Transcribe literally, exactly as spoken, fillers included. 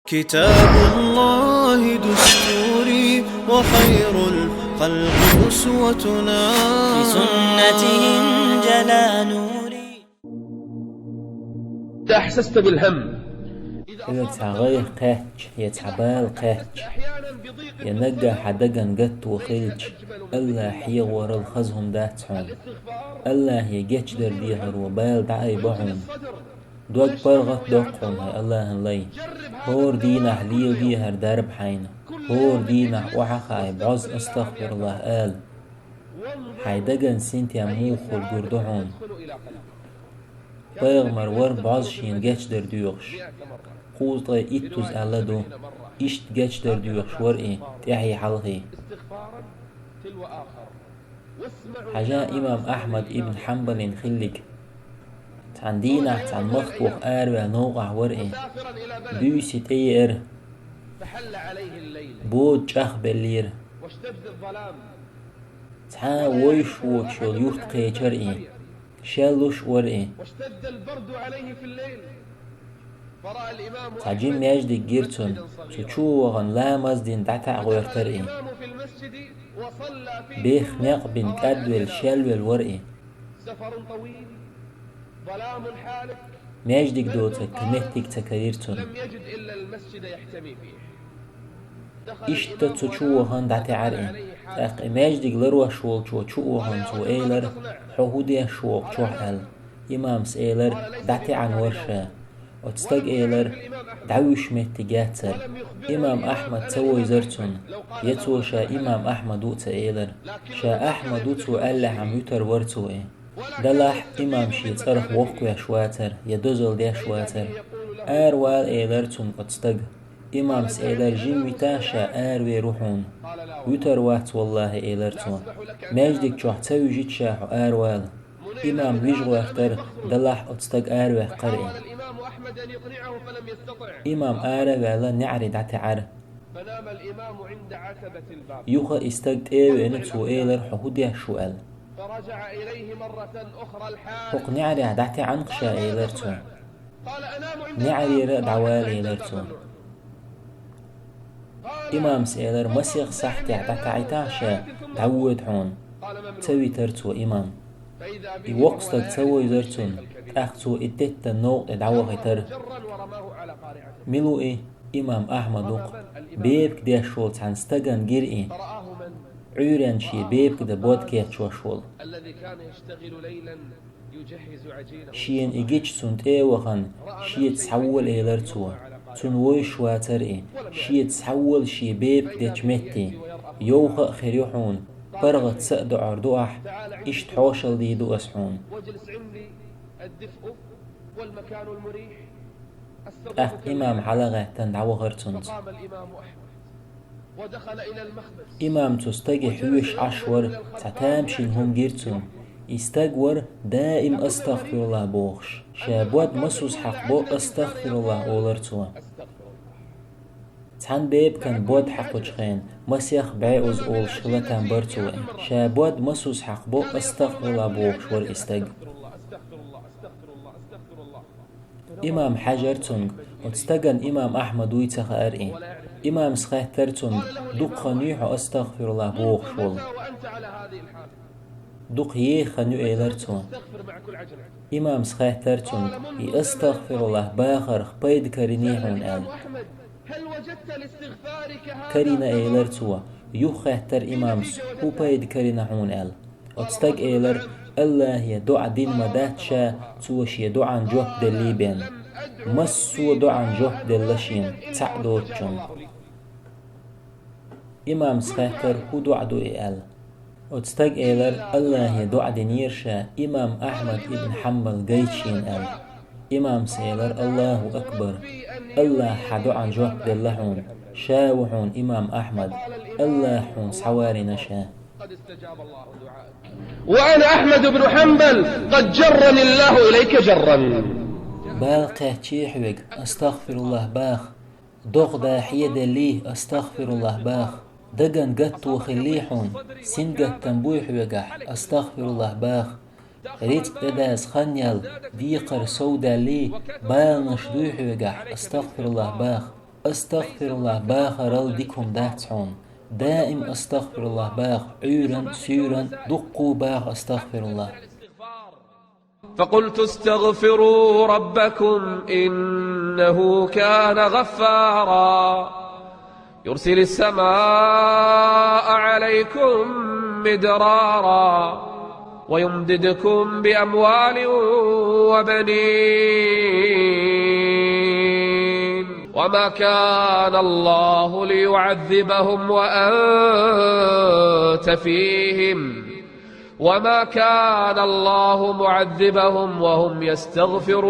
كتاب الله دستوري وخير الخلق أسوتنا. بسنته انجلى نوري. إذا أحسست بالهم، Хьоьга цхьа гӀайгӀа кхаьчча, е цхьа бала кхаьчча, е наггахь хьан даган гатто хилча, АллахӀ хьехорал хаза хӀума дац хьуна. АллахӀе гечдар дехаро бала дӀаайбо хьуна. Дог паргӀатдоккху хьуна, хӀай АллахӀан лай. ХӀора дийнахь леладе хӀара дарба хьайна. ХӀора дийнахь охьахаай бӀозза астагӀфируллахӀ ала. Хьайн даган синтем муха хур гур ду хьуна. Пайхамар вар бӀозза шена гечдар доьхуш. Кхузткъе иттаза аьлла ду, иштта гечдар доьхуш вар и, тӀаьхьий хьалхий. Хьажа имам Ахьмад ибн Хьанбалан хилларг. Цхьан дийнахь цхьан махках араваьнна новкъахь вар и. Буьйса тӀееара. Бода чӀагӀбеллера. Цхьа вовшаш воцуш йолу юрт кхечара и. Шел луш вара и. Цхьа жима маьждиг гира цунна, цу чу а вахана ламаз дина дӀатаӀа гӀоьртара и. Бех некъ бина кӀадвелла шел велла вара и. Маьждиг доцург кхин меттиг ца карийра цунна. Иштта цу чу вахана дӀатаӀара и. ТӀаккха и маьждиг ларош волчо чу а вахана цо элира: «Хьо хӀун деш ву хӀокху чохь?» – аьлла. Имамас элира: «ДӀатаӀана вара ша». Оцу стага элира: «ДӀавуьйш меттиг яцара». Имам Ахьмад ца вевзара цунна, я цо ша имам Ахьмад ву а ца элира. Ша Ахьмад ву цо аьллехь-м вуьтур вара цо и. Делахь имам шен цӀарах воккхавеш вацара, я дозалла деш вацара. «Аравала», – элира цунна оцу стага. Имамас элира: «Жима вита ша, аравер ву хьуна». «Вуьтур вац, валлахӀи», – элира цо. «Маьждиг чохь ца вуьжийта ша хьо, аравала». Имам вижа гӀоьртара, делахь оцу стага араваьккхара и. Имам ара а ваьлла, неӀаре дӀатаьӀара. Юха и стаг тӀе а веана, цо элира: «Хьо хӀун деш ву?» – аьлла. «ХӀокху неӀарехь дӀатаьӀна-кх ша», – элира цо. «НеӀарера а дӀавала», – элира цо. Имамас элира: «Масех сахьтехь дӀатаьӀийтахь ша, дӀавоьду хьуна». Ца витара цо имам. И воккха стаг ца вевзара цунна, тӀаккха цо и теттина новкъа тӀе дӀавахийтара. Мила ву и? Имам Ахьмад ву-кх. Бепиг деш волу цхьана стагана гира и. Ӏуьйранна шен бепиг дан бод кечвеш волу. Шена и гича цунна тӀе а вахана, шеца схьавола элира цо. Цунна вовзаш вацара и. Шеца схьавола шен бепиг дечу метте. Йовха а хир ю хьуна, паргӀат са а доӀур ду ахь, иштта хьошалла дийр ду ас хьуна. ТӀаккха имам хьалагӀаьттина дӀавахара цуьнца. Имам цу стаге хьоьжуш Ӏаш вара, цхьа тамашийна хӀума гира цунна. И стаг вара даим астагӀфируллахӀ бохуш. Ша бод масазза хьакхабо астагӀфируллахӀ олара цо. Цхьана бепиган бод хьакхучу хенахь масех бӀе оза олуш хила там бара цо. Ша бод масазза хьакхабо астагӀфируллахӀ бохуш вара и стаг. Имам хьаьжара цуьнга, оцу стагана имам Ахьмад вуй ца хаьара и. Имамас хаьттара цуьнга: «Дукха хан юй хьо астагӀфируллахӀ бохуш волу?» «Дукха еха хан ю», – элира цо. Имамас хаьттара цуьнга: «И астагӀфируллахӀ бахарх пайда кариний хьуна?» – аьлла. «Карийна», – элира цо. Юха хаьттара имамас: «ХӀун пайда карийна хьуна?» – аьлла. Оцу стага элира: «АллахӀе доӀа дина ма дац ша, цо шен доӀан жоп деллий бен. Массо а доӀан жоп делла шена, цхьаъ доцучунна». Имамас хаьттара: «ХӀун доӀа ду и?» – аьлла. Оцу стага элира: «АллахӀе доӀа динера ша, имам Ахьмад ибн Хьанбал гайта шена», – аьлла. Имамас элира: «АллахӀу акбар! АллахӀа хьан доӀан жоп делла хьуна. Ша ву хьуна имам Ахьмад. АллахӀа хьуна схьаварийна ша». وأنا أحمد بن حنبل قد جرني الله إليك جرا. Бала кхаьччий хьоьга, астагӀфируллахӀ баха. ДогӀа да хьеделлий, астагӀфируллахӀ баха. Даган гатто хиллий хьуна, сингаттам буй хьоьгахь, астагӀфируллахӀ баха. Рицкъ тӀедаза хан яьлла, декхар сов даьллий, баланаш дуй хьоьгахь, астагӀфируллахӀ баха. Астагъфируллахӏ бахарал дика хӏума дац хьуна. Даим астагъфируллахӏ баха, Ӏуйран, суьйран, дуккха баха астагъфируллахӏ. فقلت استغفروا ربكم إنه كان غفارا يرسل السماء عليكم مدرارا ويمددكم بأموال وبنين وما كان الله ليعذبهم وأنت فيهم وما كان الله معذبهم وهم يستغفرون